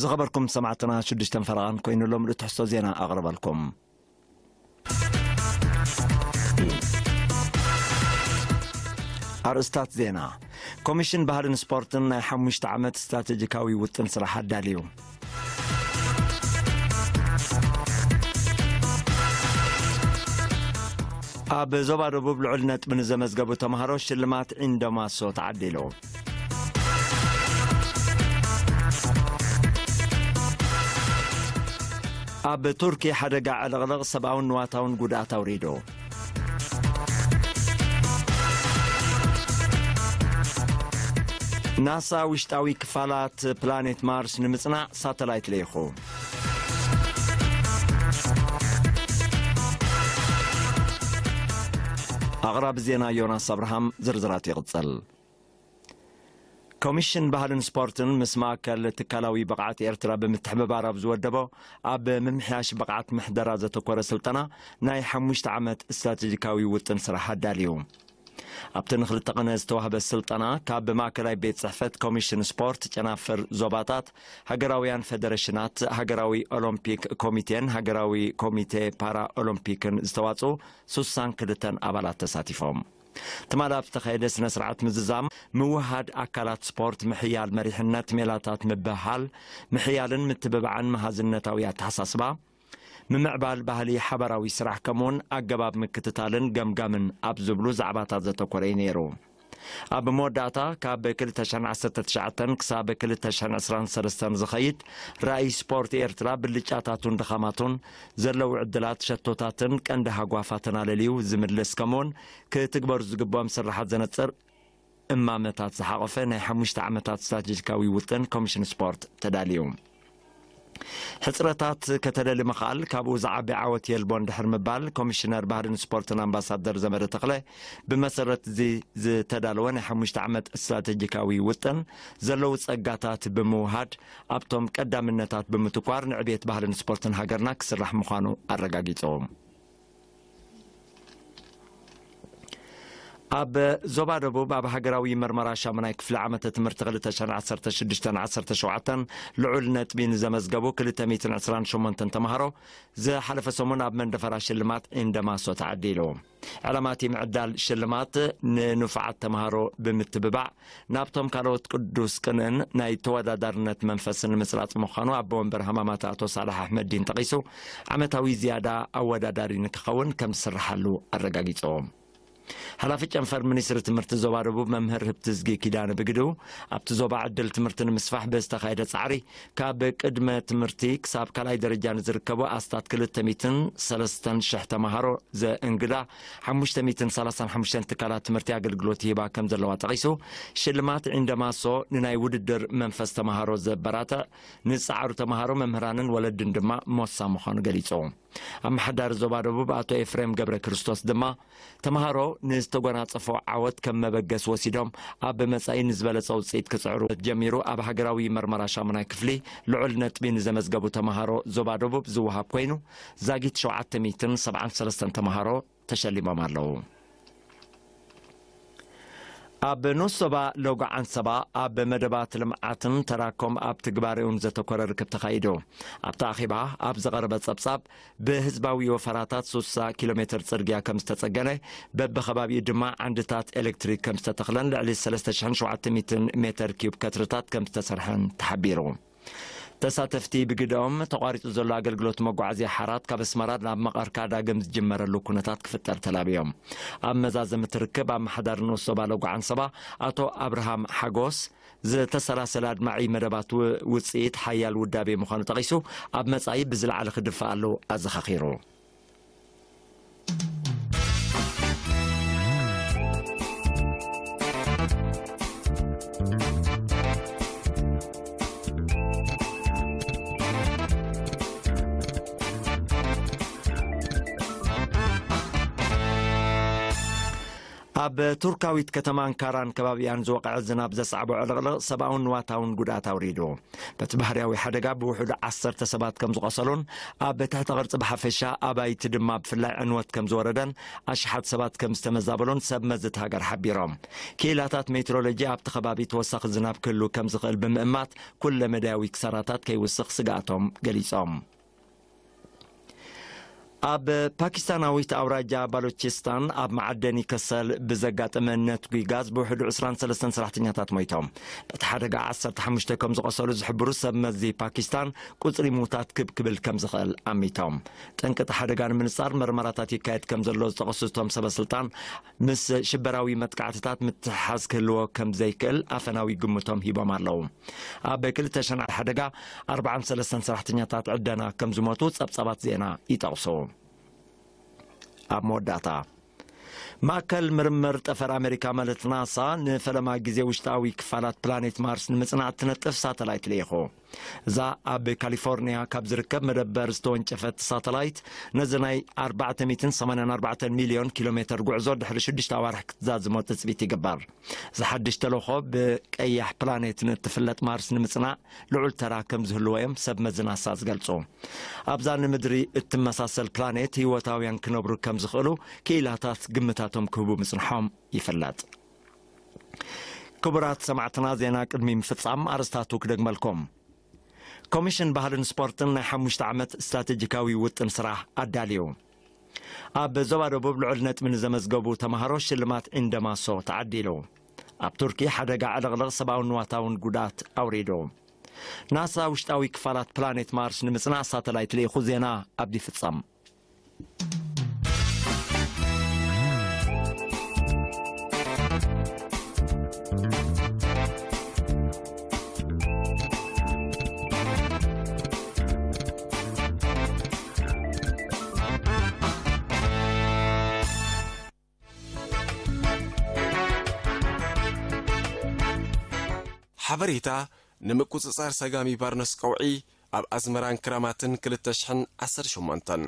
ዝኸበርኩም ሰማዕትና ሽዱሽተን ፈረቓን ኮይኑ ሎም ትሕዝቶ ዜና ኣቕርበልኩም። ኣርእስታት ዜና። ኮሚሽን ባህልን ስፖርትን ናይ ሓሙሽተ ዓመት ስትራቴጂካዊ ውጥን ስራሕ ኣዳልዩ። ኣብ ዞባ ደቡብ ልዑል ነጥቢ ንዘመዝገቡ ተምሃሮ ሽልማት ኢንዶማሶ ተዓዲሉ። ኣብ ቱርኪ ሓደጋ ዕልቕልቕ ሰብኣውን ንዋታውን ጉድኣት ኣውሪዱ። ናሳ ውሽጣዊ ክፋላት ፕላኔት ማርስ ንምጽናዕ ሳተላይት ልኢኹ። ኣቕራቢ ዜና ዮናስ ኣብርሃም። ዝርዝራት ይቕጽል። ኮሚሽን ባህልን ስፖርትን ምስ ማእከል ትካላዊ ብቕዓት ኤርትራ ብምትሕብባር ኣብ ዝወደቦ ኣብ ምምሕያሽ ብቕዓት ምሕደራ ዘተኮረ ስልጠና ናይ ሓሙሽተ ዓመት ስትራቴጂካዊ ውጥን ስራሕ ኣዳልዩ። ኣብቲ ንክልተ ቅነ ዝተዋህበ ስልጠና ካብ ማእከላይ ቤት ጽሕፈት ኮሚሽን ስፖርት፣ ጨናፍር ዞባታት፣ ሃገራውያን ፈደረሽናት፣ ሃገራዊ ኦሎምፒክ ኮሚቴን ሃገራዊ ኮሚቴ ፓራ ኦሎምፒክን ዝተዋጽኡ ሱሳን ክልተን ኣባላት ተሳቲፎም። ትማሊ ኣብ ዝተኻየደ ስነ ስርዓት ምዝዛም ምውሃድ ኣካላት ስፖርት፣ ምሕያል መሪሕነት ሜላታት ምብህሃል፣ ምሕያልን ምትብባዕን መሃዝነታዊ ኣተሓሳስባ፣ ምምዕባል ባህሊ ሓባራዊ ስራሕ ከምኡውን ኣገባብ ምክትታልን ገምጋምን ኣብ ዝብሉ ዛዕባታት ዘተኮረ እዩ ነይሩ። ኣብ መወዳእታ ካብ ክልተ ሽሕን ዓሰርተ ትሽዓተን ክሳብ ክልተ ሽሕን ዕስራን ሰለስተን ዝኸይድ ራእይ ስፖርት ኤርትራ ብልጫታቱን ድኻማቱን፣ ዘለዉ ዕድላት ሸቶታትን ቀንዲ ሃጓፋትን ኣለልዩ ዝምልስ ከምኡውን ክትግበሩ ዝግብኦም ስራሓት ዘነጽር እማመታት ዝሓቖፈ ናይ ሓሙሽተ ዓመታት ስትራቴጂካዊ ውጥን ኮሚሽን ስፖርት ተዳልዩ። ሕጽረታት ከተለሊ ምኽኣል ካብኡ ዝዓቢ ዓወት የልቦን ድሕር ምባል ኮሚሽነር ባህልን ስፖርትን ኣምባሳደር ዘመደ ተኽለ፣ ብመሰረት እዚ ዝተዳለወ ናይ ሓሙሽተ ዓመት ስትራቴጂካዊ ውጥን ዘለዉ ጸጋታት ብምውሃድ ኣብቶም ቀዳምነታት ብምትኳር ንዕቤት ባህልን ስፖርትን ሃገርና ክስራሕ ምዃኑ ኣረጋጊጹ። ኣብ ዞባ ደቡብ ኣብ ሃገራዊ መርመራ ሻሙናይ ክፍሊ ዓመተ ትምህርቲ ክልተ ሽሕን ዓሰርተ ሽዱሽተን ዓሰርተ ሸውዓተን ልዑል ነጥቢ ንዘመዝገቡ ክልተ ሚእትን ዕስራን ሸሞንተን ተምሃሮ ዝሓለፈ ሰሙን ኣብ መንደፈራ ሽልማት ኢንደማሶ ተዓዲሉ። ዕላማ እቲ ምዕዳል ሽልማት ንንፉዓት ተምሃሮ ብምትብባዕ ናብቶም ካልኦት ቅዱስ ቅንእን ናይ ተወዳዳርነት መንፈስን ንምስራጽ ምዃኑ ኣቦ ወንበር ሃማማት ኣቶ ሳልሕ ኣሕመዲን ጠቒሱ፣ ዓመታዊ ዝያዳ ኣወዳዳሪ ንክኸውን ከም ዝስርሓሉ ኣረጋጊጹ። ሓላፊ ጨንፈር ሚኒስትሪ ትምህርቲ ዞባ ደቡብ መምህር ህብትዝጊ ኪዳነ ብግድኡ፣ ኣብቲ ዞባ ዕድል ትምህርቲ ንምስፋሕ ብዝተኻየደ ጻዕሪ ካብ ቅድመ ትምህርቲ ክሳብ ካልኣይ ደረጃ ንዝርከቡ ኣስታት ክልተ ሚእትን ሰለስተን ሽሕ ተምሃሮ ዘእንግዳ ሓሙሽተ ሚእትን ሰላሳን ሓሙሽተን ትካላት ትምህርቲ ኣገልግሎት ይህባ ከም ዘለዋ ጠቒሱ፣ ሽልማት ዒንደማሶ ንናይ ውድድር መንፈስ ተምሃሮ ዘበራትዕ፣ ንዝጸዓሩ ተምሃሮ፣ መምህራንን ወለድን ድማ ሞሳ ምዃኑ ገሊጹ። ኣመሓዳሪ ዞባ ደቡብ ኣቶ ኤፍሬም ገብረ ክርስቶስ ድማ፣ ተምሃሮ ንዝተጎናጸፎ ዓወት ከም መበገሲ ወሲዶም ኣብ መጻኢ ንዝበለጸ ውጽኢት ክጽዕሩ ጀሚሩ ኣብ ሃገራዊ መርመራ ሻሙናይ ክፍሊ ልዑል ነጥቢ ንዘመዝገቡ ተምሃሮ ዞባ ደቡብ ዝወሃብ ኮይኑ፣ ዛጊት ሸውዓተ ሚእትን ሰብዓን ሰለስተን ተምሃሮ ተሸሊሞም ኣለዉ። ኣብ ንኡስ ዞባ ሎጎ ዓንሰባ ኣብ መደባት ልምዓትን ተራኮም ኣብ ትግባሬኡን ዘተኮረ ርክብ ተኻይዱ። ኣብቲ ኣኼባ ኣብ ዝቐረበ ጸብጻብ፣ ብህዝባዊ ወፈራታት ሱሳ ኪሎ ሜትር ጽርግያ ከም ዝተጸገነ፣ በብኸባቢኡ ድማ ዓንድታት ኤሌክትሪክ ከም ዝተተኽለን ልዕሊ ሰለስተ ሽሕን ሸውዓተ ሚእትን ሜተር ኪዩብ ከትርታት ከም ዝተሰርሐን ተሓቢሩ። ተሳተፍቲ ብግደኦም፣ ተቋሪጹ ዘሎ ኣገልግሎት መጓዓዝያ ሓራት ካብ ኣስመራ ናብ መቐርካ ዳግም ዝጅመረሉ ኩነታት ክፍጠር ተላብዮም። ኣብ መዛዘሚ እቲ ርክብ፣ ኣመሓዳሪ ንኡስ ዞባ ሎጎ ዓንሰባ ኣቶ ኣብርሃም ሓጎስ፣ ዝተሰላሰለ ኣድማዒ መደባት ው-፣ ውጽኢት ሓያል ውዳቤ ምዃኑ ጠቒሱ፣ ኣብ መጻኢ ብዝለዓለ ክድፋኣሉ ኣዘኻኺሩ። ኣብ ቱርካዊት ከተማ ኣንካራን ከባቢኣን ዝወቕዐ ዝናብ ዘስዓቦ ዕልቕልቕ ሰብኣውን ንዋታውን ጉድኣት ኣውሪዱ። በቲ ባህርያዊ ሓደጋ ብውሕዱ ዓሰርተ ሰባት ከም ዝቖሰሉን ኣብ ትሕቲ ቅርጺ ብሓፈሻ ኣባይቲ ድማ ብፍላይ ዕንወት ከም ዝወረደን ኣሽሓት ሰባት ከም ዝተመዛበሉን ሰብ መዚ እቲ ሃገር ሓቢሮም። ክኢላታት ሜትሮሎጂ ኣብቲ ከባቢ ተወሳኺ ዝናብ ክህሉ ከም ዝኽእል ብምእማት ኩለ መዳያዊ ክሳራታት ከይውስኽ ስግኣቶም ገሊጾም። ኣብ ፓኪስታናዊት ኣውራጃ ባሎቺስታን ኣብ መዓደኒ ከሰል ብዘጋጠመ ነትጒ ጋዝ ብውሕዱ ዕስራን ሰለስተን ሰራሕተኛታት ሞይቶም። በቲ ሓደጋ ዓሰርተ ሓሙሽተ ከም ዝቖሰሉ ዝሕብሩ ሰብ መዚ ፓኪስታን ቁጽሪ ምዉታት ክብ ክብል ከም ዝኽእል ኣሚቶም። ጠንቂ እቲ ሓደጋ ንምንጻር መርመራታት ይካየድ ከም ዘሎ ዝጠቐሱ እቶም ሰበስልጣን ምስ ሽበራዊ መጥቃዕትታት ምትሕሓዝ ክህልዎ ከም ዘይክእል ኣፈናዊ ግምቶም ሂቦም ኣለዉ። ኣብ ክልተ ሸነሓት ሓደጋ ኣርባዓን ሰለስተን ሰራሕተኛታት ዕደና ከም ዝሞቱ ጸብጻባት ዜና ይጠቕሱ። ኣብ መወዳእታ፣ ማእከል ምርምር ጠፈር ኣሜሪካ ማለት ናሳ ንፈለማ ግዜ ውሽጣዊ ክፋላት ፕላኔት ማርስ ንምጽናዕ እትነጥፍ ሳተላይት ልኢኹ። እዛ ኣብ ካሊፎርኒያ ካብ ዝርከብ መደበር ዝተወንጨፈት ሳተላይት ነዚ ናይ ኣርባዕተ ሚእትን ሰማንያን ኣርባዕተን ሚልዮን ኪሎ ሜተር ጉዕዞ ድሕሪ ሽዱሽተ ኣዋርሕ ክትዛዝሞ ትጽቢት ይግበር። እዚ ሓድሽ ተልእኾ ብቀያሕ ፕላኔት ንእትፍለጥ ማርስ ንምጽናዕ ልዑል ተራ ከም ዝህልዎ እዮም ሰብ መዚ ናሳ ዝገልጹ። ኣብዛ ንምድሪ እትመሳሰል ፕላኔት ህይወታውያን ክነብሩ ከም ዝኽእሉ ክኢላታት ግምታቶም ክህቡ ምጽንሖም ይፍለጥ። ክቡራት ሰማዕትና፣ ዜና ቅድሚ ምፍጻም ኣርስታቱ ክደግመልኩም። ኮሚሽን ባህልን ስፖርትን ናይ ሓሙሽተ ዓመት ስትራቴጂካዊ ውጥን ስራሕ ኣዳልዩ። ኣብ ዞባ ደቡብ ልዑል ነጥቢ ንዘመዝገቡ ተምሃሮ ሽልማት ኢንደማሶ ተዓዲሉ። ኣብ ቱርኪ ሓደጋ ዕልቕልቕ ሰብኣውን ንዋታውን ጉዳት ኣውሪዱ። ናሳ ውሽጣዊ ክፋላት ፕላኔት ማርስ ንምጽናዕ ሳተላይት ልኢኹ። ዜና ኣብዲ ፍጸም። ሓበሬታ ንምቁጽጻር ሰጋሚ ባርኖስ ቀውዒ ኣብ ኣዝመራን ክረማትን ክልተ ሽሕን ዓሰርተ ሸሞንተን።